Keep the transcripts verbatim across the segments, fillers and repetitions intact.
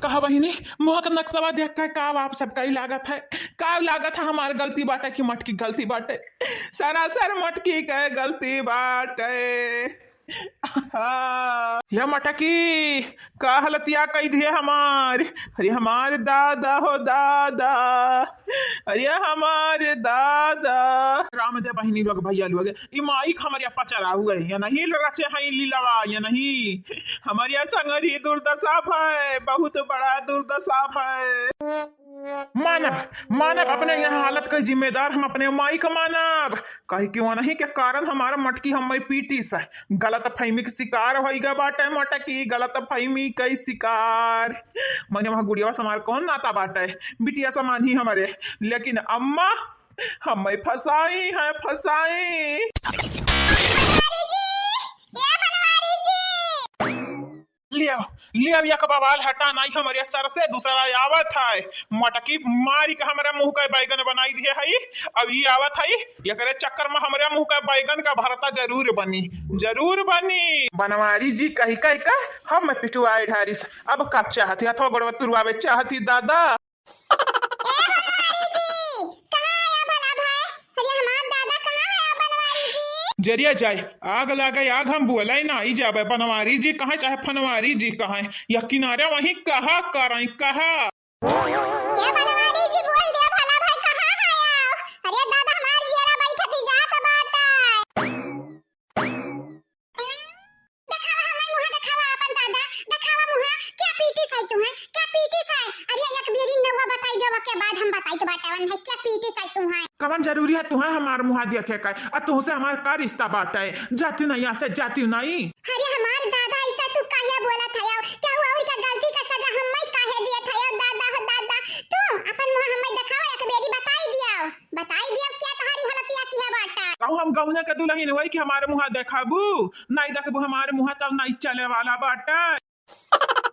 कहा बहिनी, मुँह के नक्शवा देख के का आप सबका ही लागत है, का लागत है हमार गलती बाटे कि मटकी गलती बाटे? सरासर मटकी के गलती बाटे। हाँ। या मटकी, का हालतिया कई दिए हमार। अरे हमार दादा हो दादा, अरे हमार दादा। राम दे बहिनी लोग, भैया लोग, ई माइक हमरे पचरा हुए, या नहीं रचे हैं लीलवा, या नहीं? हमरे संगरी दुर्दशा भय, बहुत बड़ा दुर्दशा भय। मानब, मानब, अपने यहाँ हालत का जिम्मेदार हम अपने माई का मानब, काहे कि वनही के कारण हमार मटकी हम्मई पीटिस, गलत फहमी के शिकार होइगा बाटे मटकी, गलत फहमी के शिकार। मने वहाँ गुड़िया से हमार कौन नाता बाटे, बिटिया समान ही हमरे, लेकिन अम्मा हम्मई फंसाई है, फंसाई। लियाव, लियाव, एक बवाल हटा नाई हमरे सर से, दूसरा आवत है। मटकी मारी के हमरे मुँह का बैगन बनाई दिए है। अब ई आवत है, एकरे चक्कर में हमरे मुँह का बैगन का भरता जरूर बनी, जरूर बनी। बनवारी जी कही कही का हम पिटुआए ढारिस। अब का चाहती, हथवा गोड़वा तुरवावे चाहती दादा। ए बनवारी जी, कहाँ आया भला भाई? अरे हमार दादा कहाँ है बनवारी जी? जरिया जाए, आग लागे आग, हम बोले ना, ई जाबे बनवारी जी कहाँ चाहे फनवारी जी कहाँ, या किनारे वहीं कहा कराई कहा। ए बनवारी जी बोल दे भला भाई कहाँ है आओ? अरे दादा हमार जियरा बैठती जात बाटे। देखावा हमार मुँह, देखावा आपन दादा, देखावा मुँह, क्या पीटिस है तुहैं, क्या पीटिस है? अरे एक बेरी नौवा बताई देवा के बाद हम बताई के बाटे वन है, क्या पीटिस है तुहैं? कवन जरूरी है तुहैं हमार मुँह देखे का? आ तुहसे हमार का रिश्ता बाटे? जाती नहीं यहाँ से, जाती नहीं। अरे हमार दादा ऐसा तू काहे बोलत है? क्या हुआ और क्या गलती का सजा हम्मई काहे दिए थे दादा हो दादा? तू अपन मुँह हम्मई देखावा एक बेरी बताई दिया। बताई दिया क्या तोहरी हालतिया की है बाटा। कहूँ हम गौना के दुल्हन होई कि हमारे मुँह देखाबू? नहीं देखबू हमारे मुँह तब नहीं चले वाला बाटा।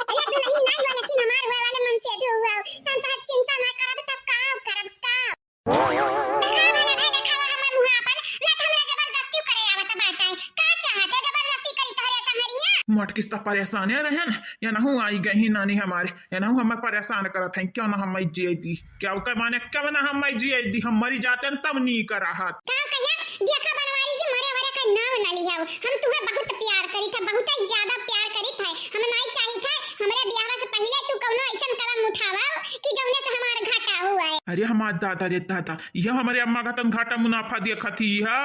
अरे दुल्हन नहीं वाला कि हमार हुए वाले मन से जो हुआ, तब तोहर चिंता ना करब तब का करब का? देखावा ना भाई, देखावा हमार मुँह अपन, ना तो हमरा जबरदस्ती करे आवत बाटा। का चाहत है जबरदस्ती करी तोहरे संगरिया? मटकिस त परेशाने रहन, या नहू आई गई नानी हमारे, एनहू हम्मे परेशान करत हैं, क्यों ना हम्मे जिए दी, क्या ओकर माने क्यों ना हम्मे जिए दी, हम मरी जाते हैं तब नीक रहत। का कहिया, देखा बनवारी जी, मरे वरे का नाव ना लिहाओ, हम तुहे बहुत प्यार करी था, बहुत ही ज्यादा प्यार करी था, हम नहीं चाही था हमरे बियाह से पहले तू कौनो ऐसन कदम उठावा कि जौने से हमार घाटा हुआ है। अरे हमार दादा रे दादा, यह हमारे अम्मा का तन घाटा मुनाफा देखत ही है।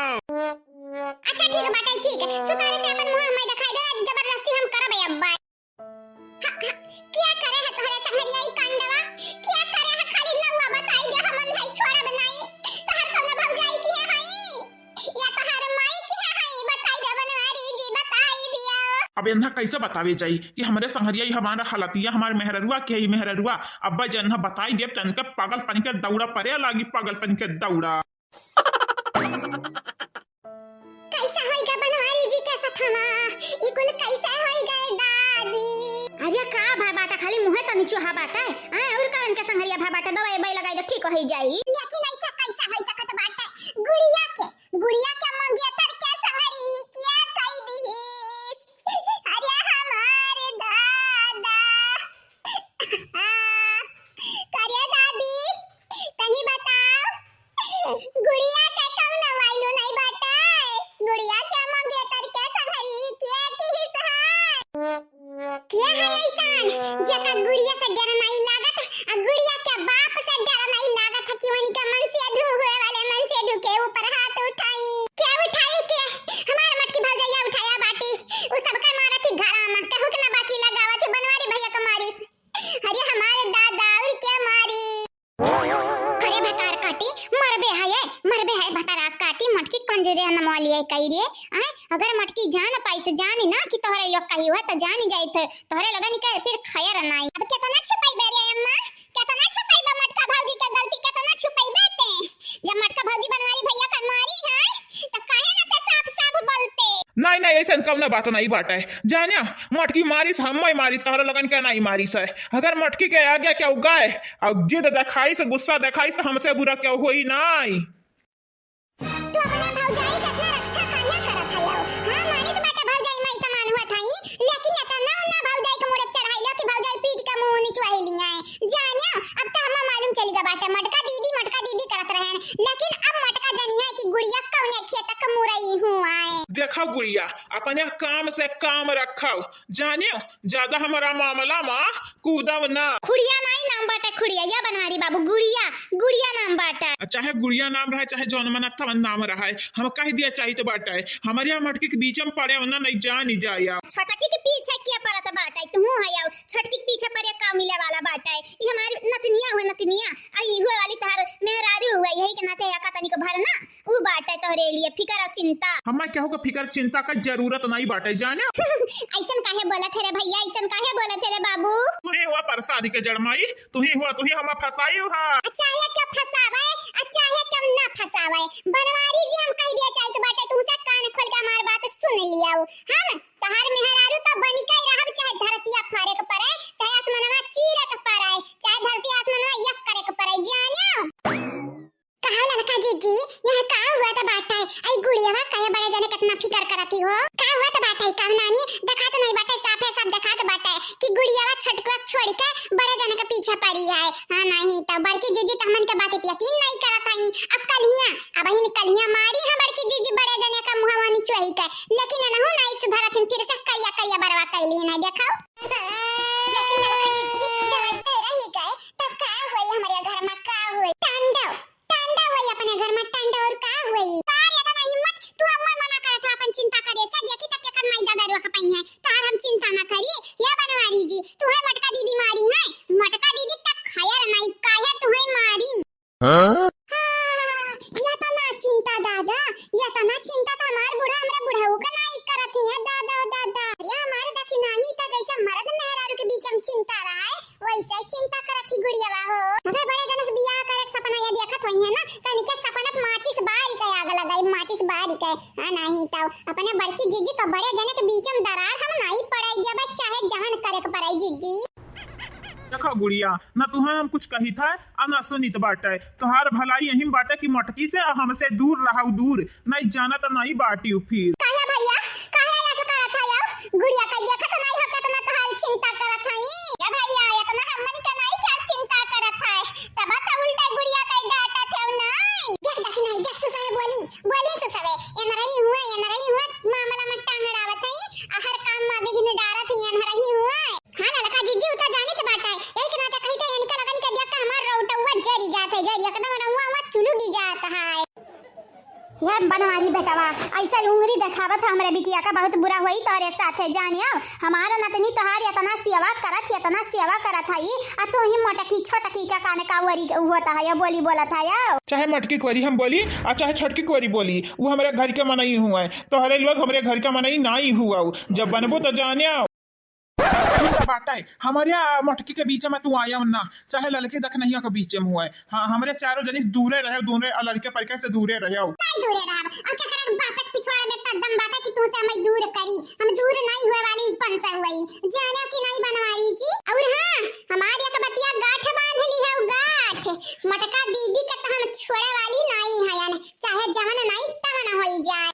अच्छा ठीक बाटे, ठीक है, सुतारे से अपन मुँह हम्मे दिखाई दे, जबरदस्ती हम करब अब्बा। हाँ, हाँ, क्या करे है तोहरे संगरिया ई कांडवा? क्या करे है? खाली नौवा बताई दे, हमन भाई छोड़ब नाई। तोहर कौनो भौजाई की है हई? या तोहर माई की है हई? बताई दे बनवारी जी, बताई दिया। अब एन्हा कैसे बतावे जाई कि हमरे संगरिया ई हमारा हालतिया, हमार मेहररुआ के है ई मेहररुआ? अब्बा जे एन्हा बताई देब, तन के पागलपन के दौड़ा परे लागी, पागलपन के दौड़ा। कैसे होई गए बनवारी जी के सथवा? ई कुल कैसे होई गए दादी? अरे का भा बाटा, खाली मुँहे तो निचुहा बाटा है। हाँ, और का इनके संगरिया भा बाटा, दवाई बाई लगाई दो, ठीक हो ही जाई। लेकिन ऐसा कैसे हो सकत बाटे? गुड़िया के, गुड़िया के मंगेतर के संगरी किया कई दिहिस। अरे हमार दादा। करे दादी, तनी बताओ, गुड़िया के कौनो value नहीं बाटे? गुड़िया के मंगेतर के संगरी के किहिस है? के है ऐसन, जेकर गुड़िया से डर नहीं लागत, आ गुड़िया के बाप से डर नहीं लागत है कि उनके मनसेधू हुए वाले मनसेधू के ऊपर हाथ उठाई? के उठाई के? हमार मटकी भौजैया उठाया बाटी, उ सबका मारत ही घरा में, केहू के ना बाकी लगावत ही, बनवारी भैया के मारिस। अरे हमारे दादा, और क्या मारी? करे भतार काटी, मरबे है ये, मरबे है भतार काटी, मटकी कंजरे न मोलिए कही रे। आय, अगर मटकी जान पाई से जानी ना कि तोहरे यो कही हुआ तो जानी जाई थे, तोहरे लगन के फिर खैर नाई। अब केतना छुपाई बे रे अम्मा, केतना छुपाई बे मटका भौजी के गलती, केतना छुपाई बे ते? जब मटका भौजी बनवारी भैया का मारी है, तो काहे ना ते साफ साफ बोलते? नहीं, नहीं, ऐसन कौनो बात नहीं बाटे। जाने, मटकी मारिस, हम्मे मारिस, तोहरे लगन के नहीं मारिस है। अगर मटकी के आगे केहू गए, और जिद देखाइस, गुस्सा देखाइस, तो हमसे बुरा केहू होई नहीं। तू अपने भौजाई के इतना रक्षा काहे करत हयो? हाँ, मानित बाटे भौजाई माई समान हुआ थाई, लेकिन इतना ना भौजाई के मुड़े चढ़ाई लो कि भौजाई पीट के मुंह निचवाई। गुड़िया, अपने काम से काम रखव, जानेव, ज्यादा हमरा मामला मा कूदव ना। खुड़िया नाई नाम बाटे, खुड़िया, या बनवारी बाबू, गुड़िया, गुड़िया नाम बाटे। चाहे गुड़िया नाम रहे, चाहे जौन मन तवन नाम रहे, हम कह दिया चाहित बाटे, हमरे या मटकी के बीच में पड़ेव ना, नहीं जानी जाया। छोटकी के पीछे के परत बाटे, तुहू हयव, छोटकी के पीछे पड़े का मिले वाला बाटे। ई हमार नतनिया हुए, नतनिया, आ इहू वाली तहर मेहरारू हुए, यही के नाते या का तनिको भर ना। ऊ बाटे तोहरे लिए फिकर और चिंता। हम्मा केहू के फिकर चिंता का जरूरत नाई बाटे, जाने। अइसन काहे बोलत है रे भइया, अइसन काहे बोलत है रे बाबू? तुही हुआ परसादी के जड़ माई, तुही हुआ, तुही हम्मा फंसाई हुआ। अच्छा, ये क्या फंसावे? अच्छा, ये क्या ना फंसावे? बनवारी जी, हम कह दिया चाहित बाटे, तुमसे कान खोल के हमार बात सुन लिया। हम तहार मेहरारू तो बनी के ही रहब, चाहे धरतिया फारे के पड़े, चाहे आसमानवा चीरे के पड़े, चाहे धरती आसमानवा एक करे के पड़े, जाने। कहा ललका जीजी, यहाँ का हुआ त बाटे? आई गुड़ियावा कहे बड़े जने कितना फिकर करत ही हो। का हुआ त बाटे? का नानी, देखा तो नहीं बाटे, साफे साफ देखा तो बाटे कि गुड़ियावा छोटकुआ छोड़ के बड़े जने के पीछे पड़ी है। हाँ, नहीं तो बड़की जीजी तो हमन के बात पे यकीन नहीं करत हई। अब कलिया, अब हिन कलिया मारी है बड़की जीजी बड़े जने का मुँह वहीं चोही के, लेकिन एनहू नहीं सुधरत हिन, फिर से करिया करिया बरवा कैली नहीं देखो। लेकिन ललका जीजी, जब ऐसे रही गए, तब का हुई हमरे घर में, का हुई? तांडव। तांडव होई अपने घर में, तांडव, और का होई? का रे, इतना हिम्मत, तू हम्मा मना करत है, अपन चिंता करे से, देखी तब केकर माई दादा रोक पाई है, तार हम चिंता ना करी। या बनवारी जी, तुहे मोटका दीदी मारी है, मोटका दीदी तक खैर नहीं, काहे तुहे मारी? हाँ? हाँ, या तो ना चिंता दादा, या तो ना चिंता तो हमार बूढ़ा हमरा बुढ़ऊ का नाई करत है, दादा, दादा। अरे हमारे देखी नाही तो जैसे मर्द मेहरारू के बीच में चिंता रहा है, वैसे चिंता करत ही गुड़ियावा हो। अगर बड़े जने से बियाह करे के सपना ये देखत होई है ना, तो इनके सपना पे माचिस बारी के आग लगाई, माचिस बारी के। हाँ, नहीं तो अपने बड़की जीजी को बड़े जने के बीच में दरार हम नहीं पड़ाई देबे, चाहे जवन करे के पड़ाई जीजी। देखो गुड़िया, ना तुहे हम कुछ कही था, आ ना सुनित बाटे। तोहार भलाई यही में बाटे कि मटकी से आ हमसे दूर रहू, दूर। नहीं जाना तो नहीं बाटियो फिर। काहे भैया, काहे ऐसे करत है यार? गुड़िया का देखत नहीं हो कितना तोहार चिंता करत है। ए भैया, इतना हमन के नहीं क्या चिंता करत है? तब तो उल्टा गुड़िया का डांटत है नहीं। देख, देख नहीं, देख सुसवे बोली, बोली सुसवे, एन रही हुआ, एन रही हुआ, मामला में टांग अड़ावत है, आ हर काम में विघ्न डारत है, एन रही हुआ। हाँ ललका जीजी, उ तो जानित बाटे, यही के नाते कही थे, इनका लगन के देख के हमार रौटौआ जरी जात है, जरी एकदम रौआ हुआ सुलुगी जात है। हे बनवारी बेटवा, ऐसा उंगरी देखावत है हमरे बिटिया का, बहुत बुरा होई तोरे साथे, जानियो। हमार नतनी तोहार इतना सेवा करत है, इतना सेवा करत है, आ तू ही मोटकी छोटकी का कान का वरी होता है, बोली बोलत है। चाहे मटकी कोरी हम बोली, आ चाहे छोटकी कोरी बोली, वो हमरे घर के मनई हुए, तोहरे लोग हमरे घर के मनई नाई हुआ। जब बनबो तो जानियो। ठीक बाटे, हमरे आ मटकी के बीच में तू आया ना, चाहे ललके दखनहिया के बीच में हुए। हाँ, हमरे चारों जनिस दूरे रहे, दूरे, आ लड़के परिके से दूरे रहे। नहीं दूरे रहब, और क्या करे बाप के पिछवाड़े में इतना दम बाटे कि तू से हमें दूर करी, हम दूर नहीं हुए वाली पन से हुई, जाने कि नहीं बनवारी जी। और हाँ, हमारी एक बतिया गांठ बांध ली है, गांठ, मटका दीदी का तो हम छोड़े वाली नहीं है, यानी चाहे जवन नहीं तवन होई जाए।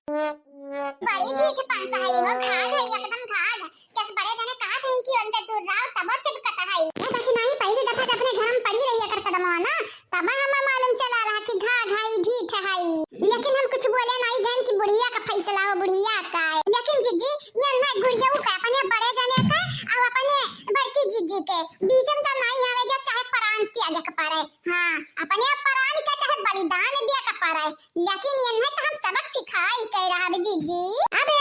बड़ी झूठ पंस है हो, घाघ है एकदम घाघ। जस बड़े जने कहा थे कि उनसे दूर रहो, तब चुप कता है। ये देखी नहीं, पहली दफा जब अपने घर में पड़ी रही एकर कदमवा ना, तब हमें मालूम चला रहा कि घाघ है, ढीठ है। लेकिन हम कुछ बोले नहीं गन कि बुढ़िया का फैसला हो, बुढ़िया का है। लेकिन जीजी, ये ना गुड़िया का अपने बड़े जने का और अपने बड़की जीजी के बीच में तो नहीं आवे, जब चाहे प्राण त्याग के पारे। हाँ, अपने प्राण का चाहे बलिदान दिया के पड़े, लेकिन इन्हें तो हम सबक सिखाई के रहब जीजी। अबे